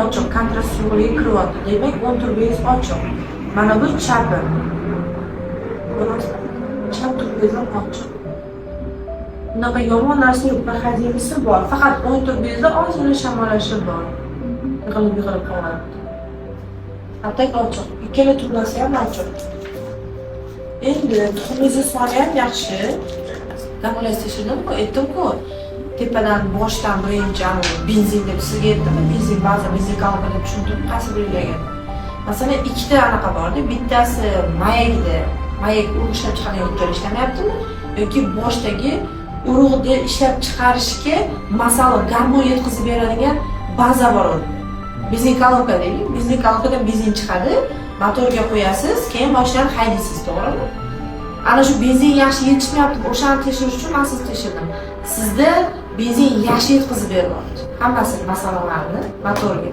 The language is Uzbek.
Ochiq, kontrast suyuqligi kiryapti. Demak, o'ng turbangiz ochiq. Mana bu chapi. Ko'ryapsizmi? Chap turbangiz ham ochiq. Bunaqa yomon narsa yo'q, проходимость i bor. Faqat o'ng turbangizda ozgina shamollashi bor. Yig'ilib yig'ilib qolyapti. А так ochiq. Ikkala turbasi ham ochiq. Endi tuxumingizni soni ham yaxshi. Gormonlar tekshirdim-ku, aytdim-ku, tepadan, boshdan birinchi anavi benzin deb sizga aytdim, benzin baza, benzin kolonka deb tushuntirdim qaysi biringlarga. Masalan, ikkita anaqa borda, bittasi mayagida, mayak urug' ishlab chiqaradigan hujayra ishlamayaptimi yoki boshdagi urug'ni ishlab chiqarishga masalan gormon yetkazib beradigan baza bor unda. Benzin kolonka deylik, benzin kolonkadan benzin chiqadi, motorga qo'yasiz, keyin mashinani haydaysiz, to'g'rimi? Ana shu benzin yaxshi yetishmayapti, o'shani tekshirish uchun man sizni tekshirdim. Sizda benzin yaxshi yetkazib beryapti. Hammasi masalalarni motorga.